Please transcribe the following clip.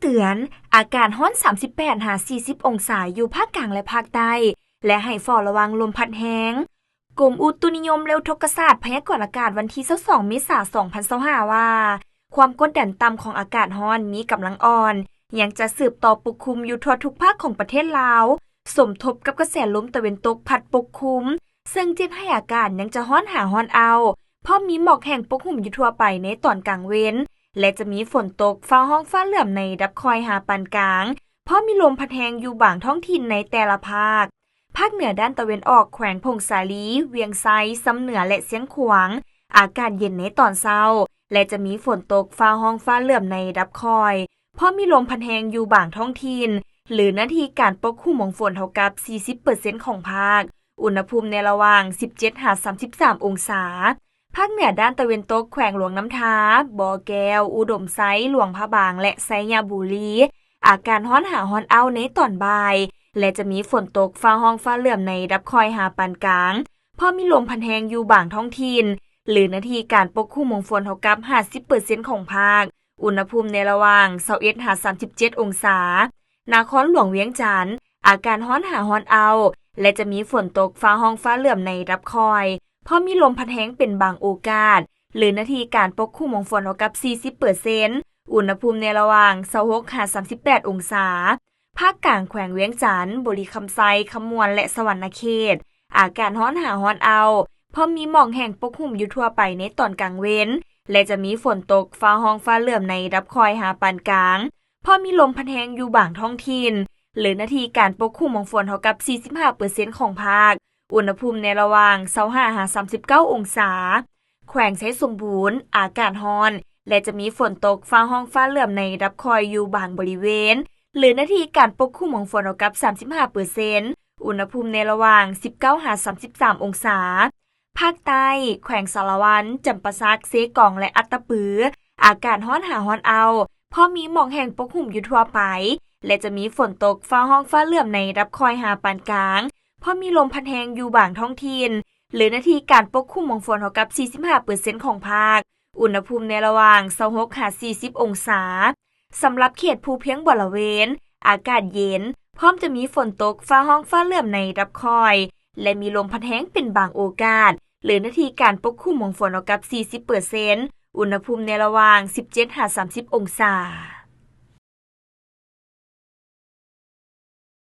ເຕືອນ ອາກາດຮ້ອນສາມສິບແປດຫາສີ່ສິບອົງສາຢູ່ພາກກາງ ແລະ ພາກໃຕ້ ແລະ ໃຫ້ເຝົ້າລະວັງລົມພັດແຮງ. ກົມອຸຕຸນິຍົມ ແລະ ອຸທົກກະສາດ ພະຍາກອນອາກາດວັນທີຊາວສອງເມສາສອງພັນຊາວຫ້າວ່າ ຄວາມກົດດັນຕ່ຳຂອງອາກາດຮ້ອນມີກຳລັງອ່ອນ ຍັງຈະສືບຕໍ່ປົກຄຸມຢູ່ທົ່ວທຸກພາກຂອງປະເທດລາວ, ສົມທົບກັບກະແສລົມຕາເວັນຕົກພັດປົກຄຸມ, ເຊິ່ງຈະເຮັດໃຫ້ອາກາດຍັງຈະຮ້ອນຫາຮ້ອນເອົ້າ, ພ້ອມມີໝອກແຫ້ງປົກຫຸ້ມຢູ່ທົ່ວໄປໃນຕອນກາງເວັນ ແລະ ຈະມີຝົນຕົກ, ຟ້າຮ້ອງຟ້າເຫຼື້ອມໃນລະດັບຄ່ອຍຫາປານກາງ, ພ້ອມມີລົມພັດແຮງຢູ່ບາງທ້ອງຖິ່ນໃນແຕ່ລະພາກ. ພາກເໜືອດ້ານຕາເວັນອອກ ແຂວງຜົ້ງສາລີ, ວຽງໄຊ, ຊຳເໜືອ ແລະ ຊຽງຂວາງ ອາກາດເຢັນໃນຕອນເຊົ້າ ແລະ ຈະມີຝົນຕົກ, ຟ້າຮ້ອງຟ້າເຫຼື້ອມໃນລະດັບຄ່ອຍ, ພ້ອມມີລົມພັດແຮງຢູ່ບາງທ້ອງຖິ່ນ ຫຼື ເນື້ອທີ່ການປົກຄຸມຂອງຝົນເທົ່າກັບສີ່ສິບເປີເຊັນຂອງພາກ, ອຸນຫະພູມໃນລະຫວ່າງສິບເຈັດຫາສາມສິບສາມອົງສາ. ພາກເໜືອດ້ານຕາເວັນຕົກ ແຂວງຫຼວງນ້ຳທາ, ບໍ່ແກ້ວ, ອຸດົມໄຊ, ຫຼວງພະບາງ ແລະ ໄຊຍະບູລີ ອາກາດຮ້ອນຫາຮ້ອນເອົ້າໃນຕອນບ່າຍ ແລະ ຈະມີຝົນຕົກ, ຟ້າຮ້ອງຟ້າເຫຼື້ອມໃນລະດັບຄ່ອຍຫາປານກາງ, ພ້ອມມີລົມພັດແຮງຢູ່ບາງທ້ອງຖິ່ນ ຫຼື ເນື້ອທີ່ການປົກຄຸມຂອງຝົນເທົ່າກັບຫ້າສິບເປີເຊັນຂອງພາກ, ອຸນຫະພູມໃນລະຫວ່າງຊາວເອັດຫາສາມສິບເຈັດອົງສາ. ນະຄອນຫຼວງວຽງຈັນ ອາກາດຮ້ອນຫາຮ້ອນເອົ້າ ແລະ ຈະມີຝົນຕົກ, ຟ້າຮ້ອງຟ້າເຫຼື້ອມໃນລະດັບຄ່ອຍ, ພ້ອມມີລົມພັດແຮງເປັນບາງໂອກາດ ຫຼື ເນື້ອທີ່ການປົກຄຸມຂອງຝົນເທົ່າກັບສີ່ສິບເປີເຊັນ, ອຸນຫະພູມໃນລະຫວ່າງຊາວຫົກຫາສາມສິບແປດອົງສາ. ພາກກາງ ແຂວງວຽງຈັນ, ບໍລິຄຳໄຊ, ຄຳມ່ວນ ແລະ ສະຫວັນນະເຂດ ອາກາດຮ້ອນຫາຮ້ອນເອົ້າ, ພ້ອມມີໝອກແຫ້ງປົກຫຸ້ມຢູ່ທົ່ວໄປໃນຕອນກາງເວັນ ແລະ ຈະມີຝົນຕົກ, ຟ້າຮ້ອງຟ້າເຫຼື້ອມໃນລະດັບຄ່ອຍຫາປານກາງ, ພ້ອມມີລົມພັດແຮງຢູ່ບາງທ້ອງຖິ່ນ ຫຼື ເນື້ອທີ່ການປົກຄຸມຂອງຝົນເທົ່າກັບສີ່ສິບຫ້າເປີເຊັນຂອງພາກ, ອຸນຫະພູມໃນລະຫວ່າງຊາວຫ້າຫາສາມສິບເກົ້າອົງສາ. ແຂວງໄຊສົມບູນ ອາກາດຮ້ອນ ແລະ ຈະມີຝົນຕົກ, ຟ້າຮ້ອງຟ້າເຫຼື້ອມໃນລະດັບຄ່ອຍຢູ່ບາງບໍລິເວນ ຫຼື ເນື້ອທີ່ການປົກຄຸມຂອງຝົນເທົ່າກັບສາມສິບຫ້າເປີເຊັນ, ອຸນຫະພູມໃນລະຫວ່າງສິບເກົ້າຫາສາມສິບສາມອົງສາ. ພາກໃຕ້ ແຂວງສາລະວັນ, ຈຳປາສັກ, ເຊກອງ ແລະ ອັດຕະປື ອາກາດຮ້ອນຫາຮ້ອນເອົ້າ, ພໍມີໝອກແຫ້ງປົກຫຸ້ມຢູ່ທົ່ວໄປ ແລະ ຈະມີຝົນຕົກ, ຟ້າຮ້ອງຟ້າເຫຼື້ອມໃນລະດັບຄ່ອຍຫາປານກາງ, ພໍມີລົມພັດແຮງຢູ່ບາງທ້ອງຖິ່ນ ຫຼື ເນື້ອທີ່ການປົກຄຸມຂອງຝົນເທົ່າກັບສີ່ສິບຫ້າເປີເຊັນຂອງພາກ, ອຸນຫະພູມໃນລະຫວ່າງຊາວຫົກຫາສີ່ສິບອົງສາ. ສຳລັບເຂດພູພຽງບໍລະເວນ ອາກາດເຢັນ, ພ້ອມຈະມີຝົນຕົກ, ຟ້າຮ້ອງຟ້າເຫຼື້ອມໃນລະດັບຄ່ອຍ ແລະ ມີລົມພັດແຮງເປັນບາງໂອກາດ ຫຼື ເນື້ອທີ່ການປົກຄຸມຂອງຝົນເທົ່າກັບສີ່ສິບເປີເຊັນ, ອຸນຫະພູມໃນລະຫວ່າງສິບເຈັດຫາສາມສິບອົງສາ.